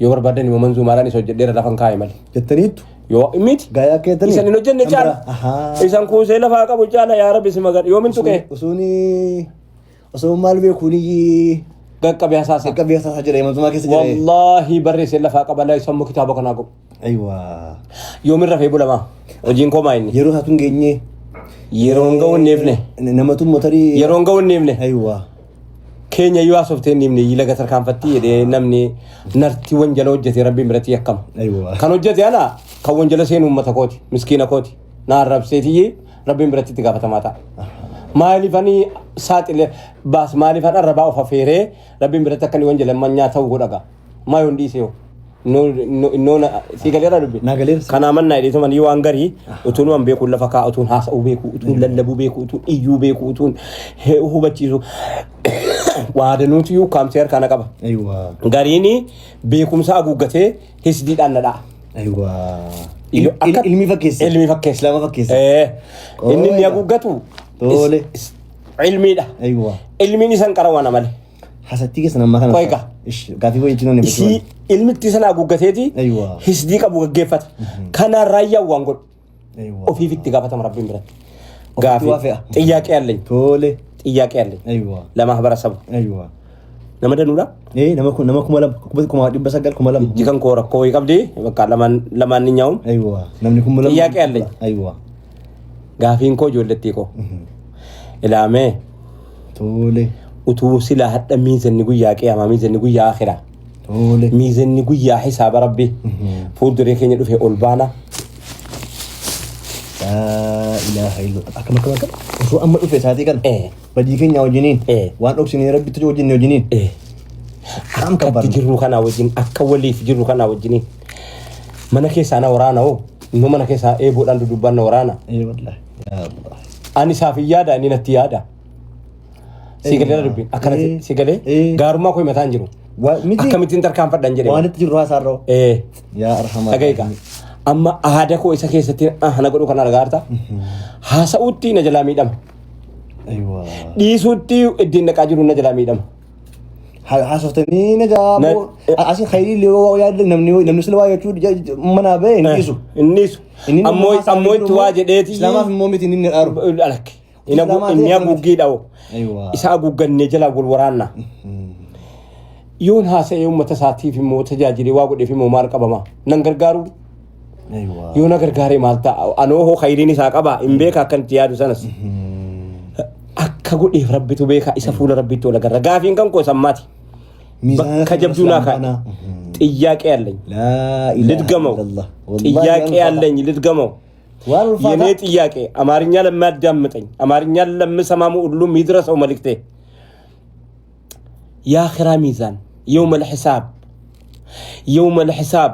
Yoo barbaadan immoo manzuumaadhaan isa hojjedheera lafan kaa'e malee. Jettaniittu. Yoo miti. Gaayaa akka jettanii. Isan hin hojjenne Kan caala. biraa. Ahaa. Isan kuusee lafaa qabu caala yaa rabbi si magan. Yoomin tuqee? Usuuni osoo maal beekuuni Qaqqabe hasaasa. qaqqabee hasaasaa jira manzuumaa keessa jira. Wallaahi barreessee lafaa qaba laa sammuu kitaaba kanaa qabu. Ayiwaa. Yoomin rafee bulamaa? Hojiin koo maa inni? Yeroo isaatu hin geenye. Yeroon ga'u hin dhiifne. Namatu motorii. Yeroon ga'u hin dhiifne. Ayiwaa. Keenya iyyuu haasoftee hin dhiifne laga tarkaanfattii jedhee namni narti wanjala hojjete rabbiin biratti yakkama. Ayiwaa. Kan hojjete ana kan wanjala seenu uummata kooti miskiina kooti na arrabseetiyyi rabbiin biratti itti gaafatamaa ta'a. Maaliifanii saaxile baas maaliifan arrabaa of afeeree rabbiin biratti akka inni wanjala manyaa ta'u godha gaa. Maa yoon dhiise yoo. Innoo sii galeera dubbi. Naa galeera. Kanaa mannaa jedhee tuman waan garii utuun waan beekuun lafa kaa utuun haasa'uu beeku utuun lallabuu beeku utuun iyyuu beeku utuun hubachiisu waa danuutu iyyuu kaamsee harkaa na qaba. Ayiwaa. Gariin beekumsa haguuggatee hisdiidhaan na dha'a. Ayiwaa. Ilmi Ilmi fakkeessa. Ilmi fakkeessa. Islaama fakkeessa. Inni inni haguuggatu Tole. ilmiidha. Ayiwaa. Ilmiin isan qarawana malee. Hasattii keessan ammaa kana. Qoy egaa. Ish gaafii wayii jechuun Isii ilmitti sana haguuggateeti Ayiwaa. hisdii qabu gaggeeffata. Kanaan raayyaan waan godhu Ayiwaa. ofiif itti gaafatama rabbiin biratti. Ofitti waa fe'a. Xiyyaaqee alleኝ. Tole. Xiyyaaqee alleኝ. Ayiwaa. Lama bara sabu. Ayiwaa. Nama danuudha. Ee nama kun nama 2000 1900 2000. Ijji kan koo rakkoo wayii qabdi. Bakka lamaan lamaan ni nyaa'u. Ayiwaa. Namni 2000. Xiyyaaqee alleኝ. Ayiwaa. Gaafiin koo ijoollettii koo. Ilaamee Tole. utuu silaa hadha miizanni guyyaa qiyaamaa miizanni guyyaa akhiraa Tole. miizanni guyyaa hisaaba rabbi fuulduree keenya dhufe ol baana. Laa ilaaha illallah. Akkam akkam akkam. Osoo amma dhufe isaatii kana. Eh. Badii keenya wajjiniin. Eh. Waan dhoksinee rabbitti wajjin wajjiniin. Akkam Akkatti barna. jirru kanaa wajjin akka waliif jirru kanaa wajjiniin mana keessaa na waraana hoo innoo mana keessaa eeboodhaan dudubbaan na waraana. Ee wallahi. Yaa Allah. Ani isaaf hin yaada inni natti yaada. Si galee dubbiin akkanatti si galee gaarummaa koo himataa hin jiru. Miti Akkamittiin tarkaanfadhan jedhee. waan itti jirru haasaarroo. Yaa arhamaa. Dhaga'i gaa. Amma aadaa koo isa keessatti na godhu kana argaa jirta. Haasa'uutti na jalaa miidhama. Ayiwaa. Dhiisuutti ittiin dhaqaa jiru na jalaa miidhama. Haasoftanii na jaaboo. Asin khayrii illee yoo yaadde namni namni sila waa jechuu manaa ba'e hin dhiisu. Hin dhiisu. Inni Ammoo ammoo itti waa jedheeti. Islaamaaf immoo miti inni dhaaru. Alakki. Inni haguuggii dha'u. Ayiwaa. Isa haguuggannee jalaa wal waraanna. Yoon haasa'ee uummata isaatiif immoo tajaajilee waa godheef immoo maal qabama? Nan gargaaru Ayiwaa. yoo na gargaaree maal ta'a? Anoo hoo khayriin isaa qaba hin beeka akkan itti yaadu sanas. Akka godheef rabbitu beeka isa fuula rabbitti ol agarra. Gaafiin kan koo sammaati. Miizaana Bakka jabduu naa kaa'e. kaa'e. ጥያቄ አለኝ Laa ilaaha ልድገመው። illallah. Wallahi ጥያቄ waan አለኝ ልድገመው። Waan ulfaataa. የኔ ጥያቄ አማርኛ ለሚያዳምጠኝ አማርኛ ለሚሰማሙ ሁሉም ይድረሰው መልእክቴ። የአኺራ ሚዛን የውመል ሒሳብ የውመል ሒሳብ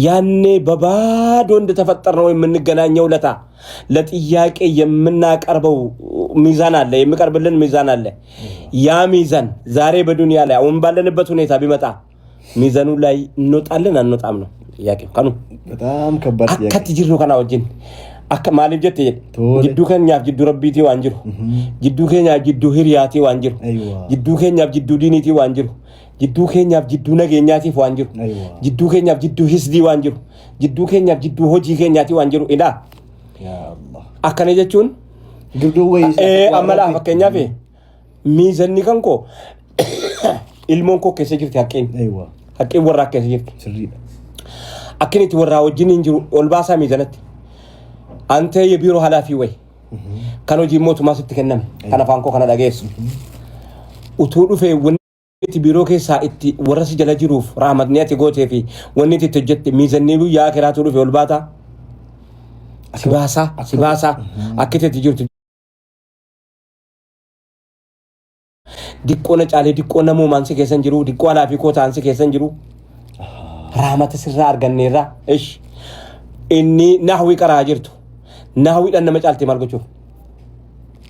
ያኔ በባዶ እንደተፈጠር ነው የምንገናኘው ለታ ለጥያቄ የምናቀርበው ሚዛን አለ፣ የሚቀርብልን ሚዛን አለ። ያ ሚዛን ዛሬ በዱንያ ላይ አሁን ባለንበት ሁኔታ ቢመጣ ሚዛኑ ላይ እንወጣለን አንወጣም ነው ጥያቄው። ከኑ በጣም ከባድ ጥያቄ። akkatti jirru kana wajjin akka maaliif jette jedhe Tole. jidduu keenyaaf jidduu rabbiitii waan jiru jidduu keenyaaf jidduu hiriyaatii waan jiru Ayiwaa. jidduu keenyaaf jidduu diiniitii waan jiru jidduu keenyaaf jidduu nageenyaatiif waan jiru Ayiwaa. jidduu keenyaaf jidduu hisdii waan jiru jidduu keenyaaf jidduu hojii keenyaatii waan jiru ilaa Yaa Allah. akkana jechuun Girduu wayii. Amma laa fakkeenyaaf miizanni kan koo ilmoon koo keessa jirti haqqiin Ayiwaa. haqqiin warraa keessa jirti. Sirriidha. Akkin itti warraa wajjin hin jiru ol baasaa miizanatti. Antee የቢሮ ኃላፊ ወይ kan hojii mootummaa sitti kenname kan afaan koo kana dhageessu. Utuu dhufee wanni itti biiroo keessaa itti warra si jala jiruuf raamatni ati gootee fi wanni itti hojjette miizanni guyyaa akiraatu dhufe ol baataa. Si baasaa si baasaa akka itti jirtu. Diqqoo na caalee diqqoo namoomaan si keessan jiru diqqoo alaa fi koo ta'an si keessan jiru. Raamata sirraa arganneerra. Ish. Inni nahwii qaraa jirtu. Nahwiidhaan nama caaltee maal gochuuf?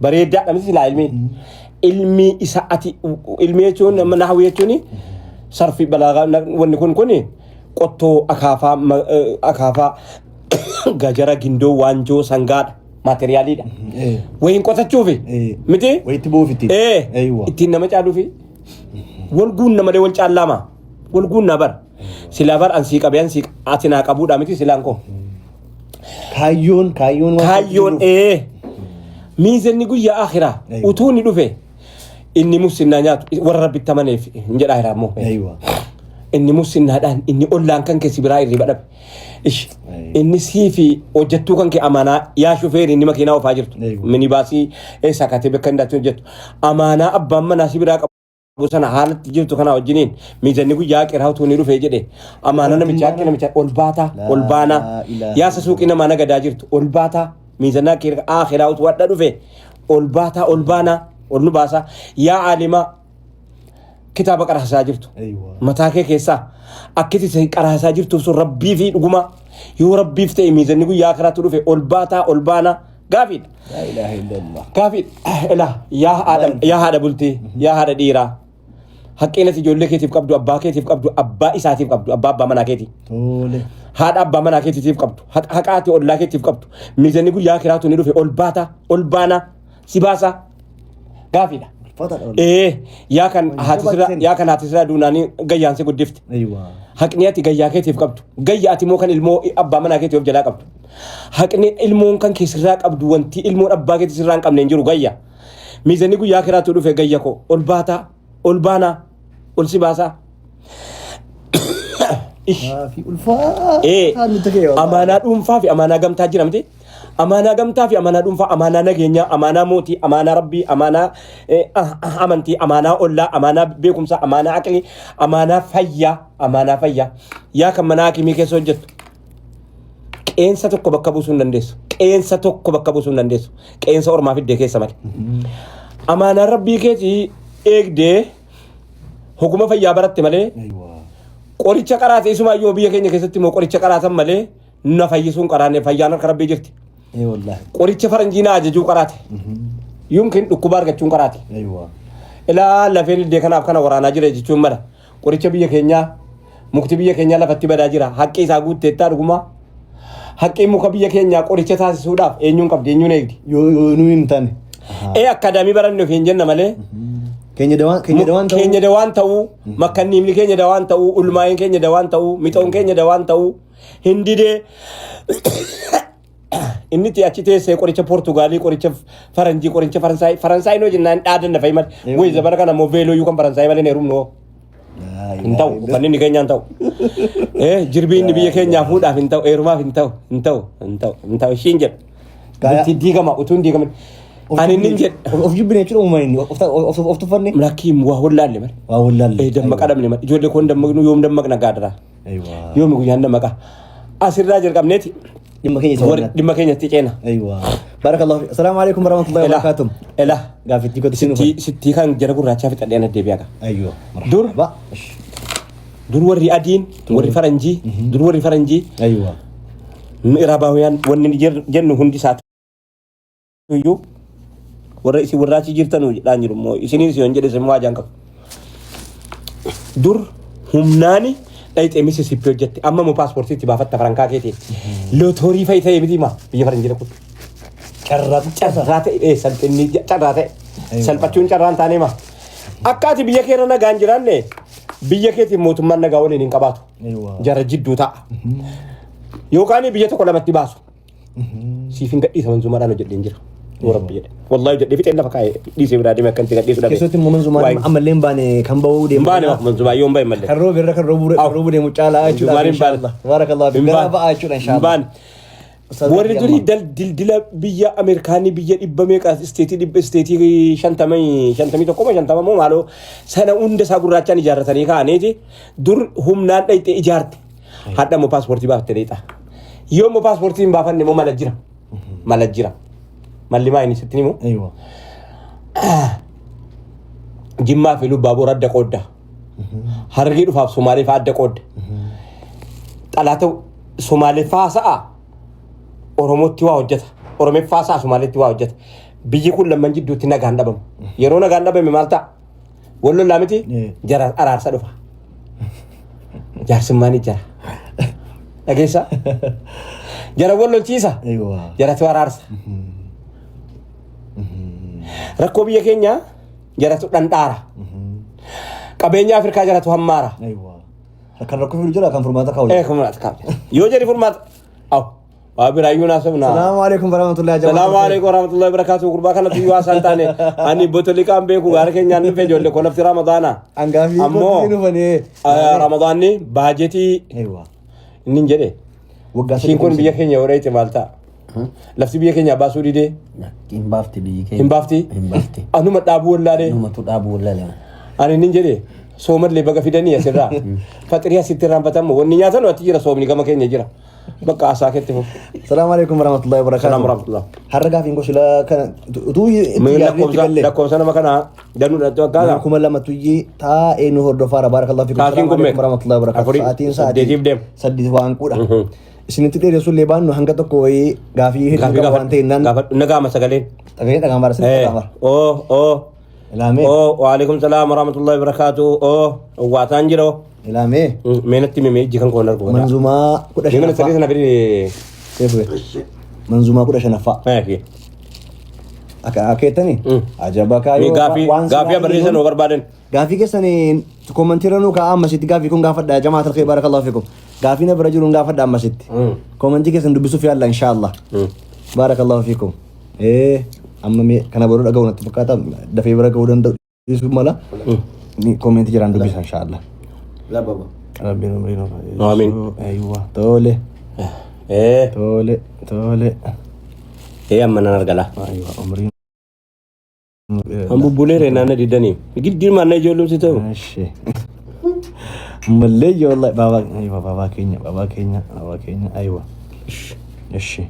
Bareedaadha miti silaa ilmiin. Ilmi isa ati ilmi jechuun nahwii jechuun sarfi balaagaa wanni kun kun qottoo akaafaa akaafaa gajara gindoo waanjoo sangaadha maateriyaaliidha. Wayiin qotachuufi miti? Wayitti bu'uuf ittiin. Ittiin nama caaluufi wal guunna malee wal caallaama wal guunna bara. Silaa bar ansii qabee ansii ati naa qabuudha miti silaan koo. Kaayyoon waan Kaayyoon ee miizanni guyyaa akhiraa Aywa. utuu inni dhufe inni musinnaa nyaatu warra rabbitti amaneef hin jedhaa jira ammoo. Aywa. Inni musinnaadhaan inni ollaan kan kee si biraa irriba dhabe. Ish Aywa. inni sii fi hojjettuu kan kee amaanaa yaa shufeeri inni makiinaa oofaa jirtu. Aywa. Minibaasii eessaa kaatee bakka hin hojjettu. Amaanaa abbaan manaa si biraa qabu sana haalatti jirtu kana wajjiniin miizanni guyyaa qiraa utuu inni dhufee jedhe amaanaa namichaa haqqi namichaa ol baataa ol baanaa Laa ilaaha yaasa suuqii namaa nagadaa jirtu ol baataa miizanaa aakiraa utuu hadha dhufe ol baataa ol baanaa ol nu baasaa yaa aalimaa kitaaba qaraasaa jirtu Aywa. mataa kee keessaa akkiti isa qaraasaa jirtuuf sun rabbii fi dhuguma yoo rabbiif ta'e miizanni guyyaa akiraatti dhufe ol baataa ol baanaa gaafiidha. Laa ilaaha illallah. Gaafiidha. Ilaa yaa haadha yaa haadha bultii yaa haadha dhiiraa haqqeen ati ijoollee keetiif qabdu abbaa keetiif qabdu abbaa isaatiif qabdu abbaa abbaa manaa keetii. Tole. Haadha abbaa manaa keetiitiif qabdu haqa ati ollaa keetiif qabdu miizanni guyyaa akiraatu ni dhufe ol baataa ol baanaa si baasaa gaafiidha. Ulfaataadha wallahi. Ee yaa kan haati sirraa jabaatteen. yaa kan haati sirraa duunaanii gayyaan si guddifte. Aywa. Haqni ati gayyaa keetiif qabdu gayya ati immoo kan ilmoo abbaa manaa keetii of jalaa qabdu. Haqni ilmoon kan kee sirraa qabdu wanti ilmoon abbaa keetii sirraa hin qabne hin jiru gayya. Miizanni guyyaa kiraatu dhufe gayya koo ol baataa ol baanaa ol si baasaa. Ish. Gaafii ulfaataa Ee, nutti ka'e wallahi. amaanaa dhuunfaa fi amaanaa gamtaa jira miti. Amaanaa gamtaa fi amaanaa dhuunfaa, amaanaa nageenyaa, amaanaa mootii, amaanaa rabbii, amaanaa amantii, amaanaa ollaa, amaanaa beekumsaa, amaanaa aqlii, amaanaa fayyaa, amaanaa fayyaa. Yaa kan mana hakimii keessa hojjettu. Qeensa tokko bakka buusuu hin dandeessu. Qeensa tokko bakka buusuu hin dandeessu. Qeensa ormaa fiddee keessa malee. Amaanaan rabbii keetii eegdee hoguma fayyaa baratte malee Aywa. qoricha qaraate isumaayyuu biyya keenya keessatti immoo qoricha qaraatan malee na fayyisuun qaraanne fayyaan harka rabbii jirti. Ee wallahi. Qoricha faranjii na ajajuu qaraate. Yumkin dhukkuba argachuun qaraate. Aywa. Ilaa lafeen iddee kanaaf kana waraanaa jira jechuun mala. Qoricha biyya keenyaa mukti biyya keenyaa lafatti badaa jira. Haqqi isaa guutteettaa dhuguma. Haqqi muka biyya keenyaa qoricha taasisuudhaaf eenyuun qabdi eenyuun eegdi. Yoo nu hin taane. Ee akkaadaamii baranne ofiin jenna malee. Keenya dawaan ta'uu. Keenya dawaan ta'uu, makkanniimni keenya dawaan ta'uu, ulmaa'iin keenya dawaan ta'uu, mixoon keenya dawaan ta'uu, hin didee inni itti achi teessee qoricha Poortugaalii, qoricha Faranjii, qoricha Faransaay, Faransaay noo jennaan dhaadanna fa'i malee. Wayi zabana kana immoo veelooyyuu kan Faransaay malee hin heerumnu. Hin ta'u, uffanni inni keenyaa hin ta'u. Jirbii inni biyya keenyaa fuudhaaf hin ta'u, heerumaaf hin ta'u, hin ta'u, hin ta'u, hin ta'u, ishiin jedhu. Gaaya. Bultii diigama, utuu hin diigamin. Ani inni jedhu. Of jibbine jechuudha uumaan inni of tuffanne. Lakkiin waa wallaalle malee. Waa wallaalle. Ee dammaqa dhabne malee. Ijoollee koon dammaqnu yoom dammaqna gaadara. Aywa. Yoomi guyyaan dammaqa. Asirraa jalqabneeti Dhimma keenya isa warri wallaalle. dhimma keenyatti ceena. Aywa. Barakallahu fi. Assalaamu alaikum warahmatullahi Ela wabarakatuh. ela Gaaffitti kootti sin sittii sittii kan jara gurraachaa fixadhee na deebi'a. Aywa. Dur Marhaba. dur warri adiin warri faranjii dur warri faranjii Aywa. mi'raabaawiyaan wanni jennu hundi isaatu iyyuu warra isin warra achi jirtanu jedhaan jiru immoo isiniin si yoon jedhe isin waajaan qabu. Dur humnaani dhayxee Mississippi hojjette amma immoo paaspoortii itti baafatta farankaa keetiin. Lootorii fa'i ta'e miti maa biyya faranjii dhaquutti. Carraa Carraa ta'e salphinni carraa ta'e salphachuun carraa hin taane maa. Akka ati biyya keerra nagaan jiraanne biyya keetiin mootummaan nagaa waliin hin qabaatu. Aywa. Jara jidduu ta'a. Yookaan biyya tokko lamatti baasu. Siif hin gadhiisa manzumaadhaan hojjedheen jira. Yoo rabbi jedhe. Wallaahi hojjedhee fixeen lafa kaa'ee dhiisee biraa deeme akka itti gadhiisu dhabe. Keessatti immoo manzumaan ammallee hin baane kan bahuu Hin deemu. baane manzumaa yoo hin bahe malee. Kan roobe irra kan roobu deemu caalaa jechuudha. Manzumaan hin baane. Inshallah. Barakallahu fi. Hin Garaa baane. ba'aa jechuudha Hin inshallah. baane. Ustaaz Warri Gaaffii durii amma. dildila biyya Ameerikaanii biyya dhibba meeqa isteetii dhibba isteetii 51 moo 50 moo maaloo sana hunda isaa gurraachaan ijaarratanii kaa'aniiti dur humnaan dhayxee ijaarte. Hadha immoo paaspoortii baafattee dheexa. Yoo immoo paaspoortii hin baafanne immoo mala jira. Mala jira. Malli maa inni sitti himu? Aywa. Jimmaa fi Lubbaaboor adda qoodda. Harargee dhufaaf Somaalee fa'aa adda qoodda. Xalaata Somaalee fa'aa sa'a Oromootti waa hojjeta. Oromeeffaa sa'a Somaaleetti waa hojjeta. Biyyi kun lamman jidduutti nagaan dhabamu. Yeroo nagaan dhabame maal ta'a? Wal lollaa miti? Jara araarsa dhufa. Jaarsummaan jara. Dhageessa? Jara wal lolchiisa. Aywa. Jaratu araarsa. Rakkoo biyya keenyaa jaratu dhandhaara. Qabeenya Afrikaa jaratu hammaara. Aywa. Kan rakkoo fidu jira, kan furmaata kaa'u Ee, jira. kan furmaata kaa'u jira. Yoo jedhi furmaata. Aw, waa biraayyuu naasofna. Salaamu alaikum warahmatullahi. Salaamu alaikum warahmatullahi wabarakatuh. Gurbaa kanatti iyyuu haasaan taane ani botoliqaan beeku gaara keenyaan dhufe ijoollee koo lafti Ramadaana. Angaafii Ammoo kootti dhufanii. Ramadaanni baajetii Eewwa. inni hin jedhe. Waggaa Ishiin kun biyya keenya yoo dheeyte maal ta'a? Lafti biyya keenyaa baasuu didee Hin baafti biyyi keenya. hin baafti? Hin baafti. Anuma dhaabuu wallaalee. Numatu dhaabuu wallaale. Ani nin jedhe soomallee baga fidanii asirraa. Faxirii asitti irraanfatamu wanni nyaatan ati jira soomni gama keenya jira. Bakka asaa keetti fufu. Salaamu alaikum warahmatullahi wabarakatuh. Salaam warahmatullah. Har'a gaafiin koo sila kana utuu itti Mee yaadnee itti lakkoofsa galle. lakkoofsa nama kanaa danuudhaan Nama akkaata. 2000 iyyii taa'ee nu hordofaara, barakallahu fiikum. Sa'aatiin kun Salaamu alaikum meeqa? warahmatullahi wabarakatuh. Afurii, Sa'aatiin saddeetiif deema. 8 waan kudha. Isinitti dheeressu illee baannu hanga tokko wayii gaafii hedduu Gaafii qaba waan ta'e naan gaafadhu nagaama sagaleen. dhaga'ee dhagaan bara sinitti dhaga'ama. Oo oo Ilaamee oo waalaikum salaam warahmatullahi wabarakatuh oo waataan jira. Ilaamee Mee natti himi mee ijji kan koon argu. Manzumaa kudha Mee mana sadii shanaffaa. sana fidi. Seefu manzumaa 15ffaa. Maafi. Akka akeettani ajaba Mee kaayoo gaafii waan gaafii silaa barreessan iyyuu oo barbaadan. Gaafii keessan koomantiirra nuu kaa'aa ammasitti gaafii kun gaafadha jamaatal khayr barakallahu fikum. Gaafii na bira jiruun gaafadha ammasitti. Koomantii keessan dubbisuuf yaalla inshaallah. Barakallahu fikum. Ee amma mee kana boruu dhaga'u natti fakkaata dafee bira ga'uu danda'u dhiisuu mala. Ni koomentii jiraan dubbisa inshaallah. Lababa. Rabbiin umrii nuuf haa dheeressu. Amiin. Aywa tole Ee tole tole. ee amma nan argala. Aywa umrii nuuf dheeradha. An bubbulee reenaan na didanii. Giddii maannaa ijoollumsi ta'u. Eshi. Ammallee ijoollee baabaa aywa baabaa keenya baabaa keenya baabaa keenya aywa. Eshi.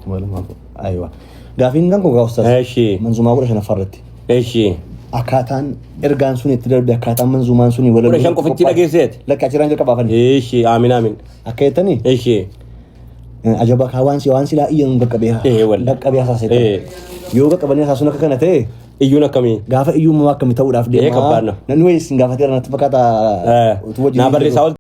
Walumaa aywa. Gaafiin kan koo gaa ustaaz. Eshi. Manzumaa 15ffaa irratti. Eshi. Akkaataan ergaan sun itti darbe akkaataan manzumaan sun walaloo. 15 qofitti dhageesseeti. Lakki achirraan jalqaba afani. Eshi aamin aamin. Akka jettanii Eshi. Ajaba kaa waan si waan silaa iyyan qaqqabee Eh, wallahi. qaqqabee hasaasee Eh. yoo qaqqabanii hasaasuun akka kana ta'e Iyyuun akkamii? Gaafa iyyuu immoo akkami ta'uudhaaf deema. Ee, kabbaadna. Namni wayii isin gaafateera natti fakkaata. Eh, Utuu wajjin naa barreessaa jirru. ol